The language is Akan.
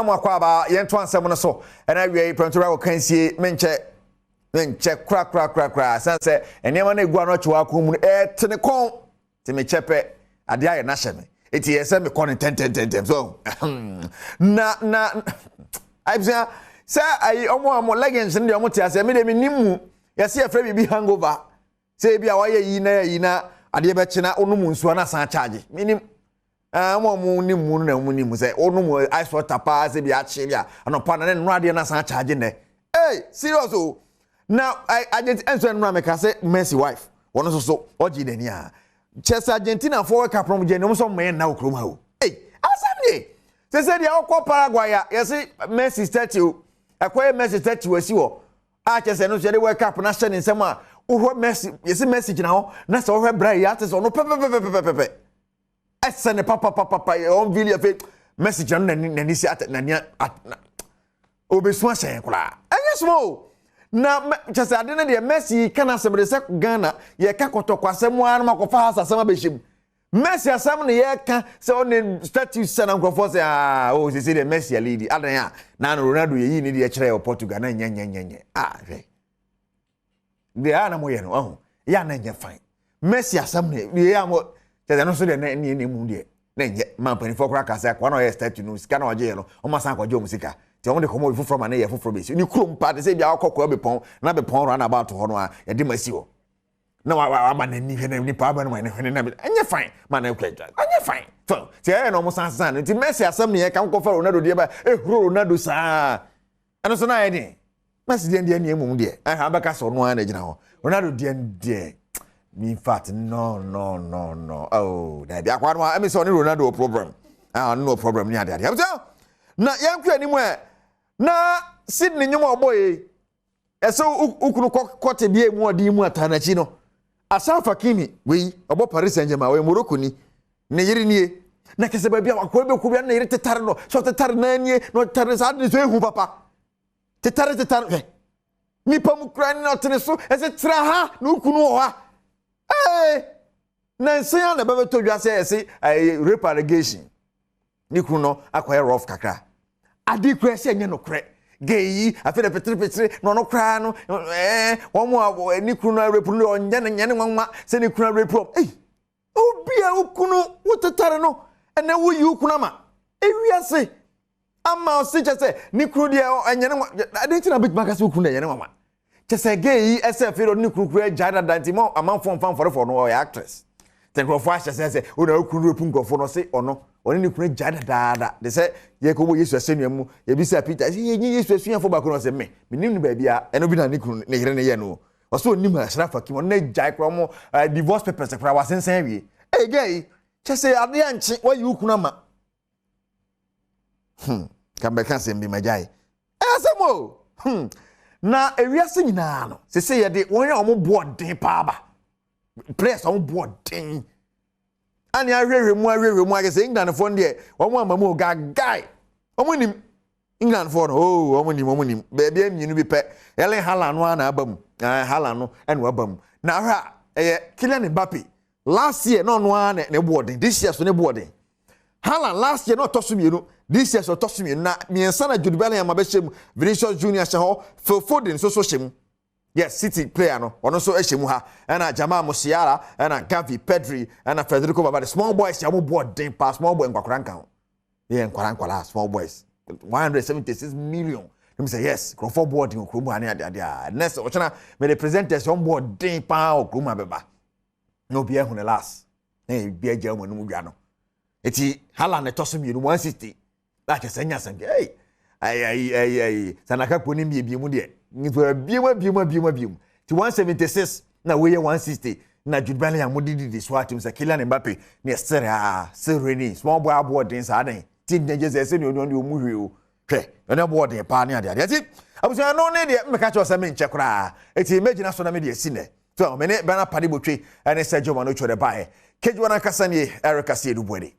Mo akɔ aba, yɛnto asɛm no so. Ɛna awia yi prɛmto wɔ kansie, menkyɛ menkyɛ korakorakorakora, sane sɛ nneɛma no egu ano akyi wɔ akɔn mu no ɛtene kɔn te mekyɛ pɛ adeɛ ayɛ n'ahyɛ me, eti yɛ sɛ mekɔ no ntɛntɛntɛntɛm so. Na abusua sɛ ayi ɔmo a mo leggings no deɛ, ɔmo te aseɛ. Me deɛ, me nim mu yɛsi yɛfrɛ biribi hangover, sɛ ebi a wayɛ yi na yɛ yi na adeɛ bɛkye na ɔnom nsuo na asan charge. Me nim ɔmo a ɔmo nim mu no na ɔmo nim sɛ ɔnom ice water paa sɛ bi akye bi a anɔpa na ne nnora adeɛ na asan charge nnɛ. Hey, serious o. Na Argentina nso nnora mɛka sɛ Messi wife wɔn nso so ɔgye n'ani a kyɛ sɛ Argentina fo World Cup no gye ne nso ɔmo yɛ nna wɔ kurom ha o. Hey, asɛm nie sɛ sɛ deɛ ɔkɔ Paraguay a yɛsi Messi statue, ɛkɔyɛ Messi statue asi hɔ a kyɛ sɛ no nso yɛde World Cup no ahyɛ ne nsam a wohwɛ Messi, yɛsi Messi gyina hɔ na sɛ wohwɛ bra yi ate sɛ ɔno pɛpɛpɛpɛpɛpɛ ɛsɛ ne papapapapa yɛ ɔnvili. Afei Messi gyina no, n'ani si ate n'ani at na obesu ahyɛn koraa. Ɛnyɛ soma o, na kyɛ sɛ ade no deɛ, Messi ka n'asɛm de sɛ Ghana yɛka Kɔtɔkɔ asɛm ara no ma kɔfa ha asɛm abɛhyɛ mu. Messi asɛm no yɛka sɛ ɔne statue sɛ na nkurɔfoɔ sɛ aa o sese deɛ Messi alidi adan a na Ronaldo yɛyi ne deɛ kyerɛ wɔ Portugal na nyɛ nyɛ nyɛ nyɛ ah, hwɛ deɛ a na moyɛ no ɔho yɛ a na nyɛ fine. Messi asɛm no deɛ yɛ a mo kyɛ sɛ ɛno nso deɛ ne mu deɛ na nyɛ ma mpanimfoɔ koraa kasa akɔa na ɔyɛ statue no, sika na ɔgye yɛ no, ɔmo asan akɔgye ɔmo sika nti ɔmo de kɔmɔ obi foforɔ ma ne yɛ foforɔ bɛsi ne kurom pa te sɛ ebi akɔ kɔ bepɔn na bepɔn roundabout hɔ no a yɛde ma si hɔ na wa wa wama n'ani hwɛ na nipa aba no ma ne hwene na ɛnyɛ fine ma na ɛkura dwa ɛnyɛ fine so sɛ ɛyɛ na ɔmo san san no. Nti Messi asɛm ne yɛ ka nkɔfa Ronaldo deɛ ba ehuro Ronaldo saa, ɛno so na ayɛ den. Messi deɛ ne emu deɛ ɛhɛn abɛka sɛ ɔno ara na gyina hɔ. Ronaldo deɛ, in fact, no no no no, oh dabi, akwa no ɛmi sɛ ɔne Ronaldo wɔ problem, ah, ɔne no wɔ problem ne ade ade. Ɛbɛsɛ na yɛn kɔ anim ɛ na Sydney nnwom a ɔbɔ yi ɛsɛ ukunu kɔ kɔte bi emu ɔden mu ata n'akyi no. Achraf Hakimi wei ɔbɔ Paris Saint-Germain, ɔyɛ Morocco ni, ne yere nie na kɛsɛ baabi a akɔrɔ bɛkɔ bi a ne yere tetare no sɛ ɔtetare nan nie na ɔtetare saa de so ehu papa tetare tetare. Hwɛ nipa mu kura ne ɔtene so ɛsɛ tena ha na ukunu wɔ ha. Ee, na nsɛn a na ɛbɛbɛtɔ dwa sɛ ɛsɛ ɛyɛ rape allegation, ne kunu no akɔyɛ rough kakra ade kura sɛ ɛnyɛ nokorɛ gay yi. Afei na peterepetere na ɔno koraa no wɔn a ne kunu no rape no, ɔnyɛ ne nyɛ ne nwanwa sɛ ne kunu rape wɔn. Ɛy, obi a okunu wotetare no ɛnɛ woyi okunu ama ewiase ama ɔsi kyɛ sɛ ne kunu deɛ ɛnyɛ ne nwa ade nti na bɛtumi aka sɛ okunu deɛ ɛnyɛ ne nwanwa kyɛ sɛ gay yi ɛsɛ. Afei de ɔde ne kunu kura agya dada nti mo amanfoɔ mfa mfɔrefɔ no, ɔyɛ actress te nkurɔfoɔ ahyɛ sɛ ɔna okunu rape nkurɔfoɔ no, ɔse ɔno ɔne ne kunu agya dadaada de sɛ yɛkɔbɔ Yesu asɛnnua mu. Yɛbisa Peter sɛ yɛnyi Yesu asuafoɔ baako no, ɔsɛ me menim no baabi a ɛno bi na ne kunu ne yere ne yɛ no. Ɔsɛ onim Achraf Hakimi, ɔno n'agyae koraa, ɔmo divorce papers koraa wasensɛn awie. Ɛyɛ gay kyɛ sɛ adeɛ ankye wayi wo kunu ama ka mbɛka asɛm bi magyae. Ɛyɛ asɛm o. Na ewiase nyinaa no sese yɛde wɔn a wɔn boɔ den paa ba, players a wɔn boɔ den ane ahwehwɛ mu ahwehwɛ mu ayɛ sɛ Englandfoɔ no deɛ wɔn ama mu o gagae. Wɔn nim Englandfoɔ no oo, wɔn nim, wɔn nim beebi mmienu bi pɛ. Erling Haaland no ara na aba mu, ɛɛ Haaland no ɛna waba mu. Na ahwɛ a ɛyɛ Kylian Mbappe. Last year na ɔno ara na ne boɔ den, this year so ne boɔ den. Haaland last year na ɔtɔ so mmienu, this year so ɔtɔ so mmienu. Na mmiɛnsa na Jude Bellingham abɛhyɛ mu, Vinicius Junior hyɛ hɔ, Phil Foden nso so hyɛ mu. Yes, City player no, ɔno nso hyɛ mu ha, ɛna Jamal Musiala, ɛna Gavi, Pedri, ɛna Federico Valverde. Small boys yɛ wɔn boɔ den paa, small boy nkwakora nka ho yɛ nkwara nkwara, small boys. 176 million ɛmu sɛ yes, nkurɔfoɔ boɔ den wɔ kurom ha ne adeade a next ɔkyena mɛde presenters wɔn boɔ den paa wɔ kurom ha bɛba na obi ahu ne last na ebi agya wɔn anim dwa no. Eti Haaland ɛtɔ so mmienu, 160 na kyɛ sɛ nya asɛm ɛy ɛy ɛy ɛy ɛy sanaka kuro ne mbie mu deɛ nipa abiem abiem abiem abiem ti 176 na wei yɛ 160 na Jude Bellingham mo didi so atim sɛ Kylian Mbappe ne ɛsere a sere ni small boy aboɔ den saa den ti nyɛ gye sɛ ɛsɛ ne ɔne ɔne ɔmu hwee o. Hwɛ, ɔne aboɔ den paa ne adeade. Eti abusua no ne deɛ mmeka kyerɛ sɛ menkyɛ koraa, eti mɛgyina so na me deɛ si nɛ so me ne Bernard Padi Botwe ɛne Sergio Manucho de baeɛ kejuwa nankasa nie. Eric Asiedu Buede.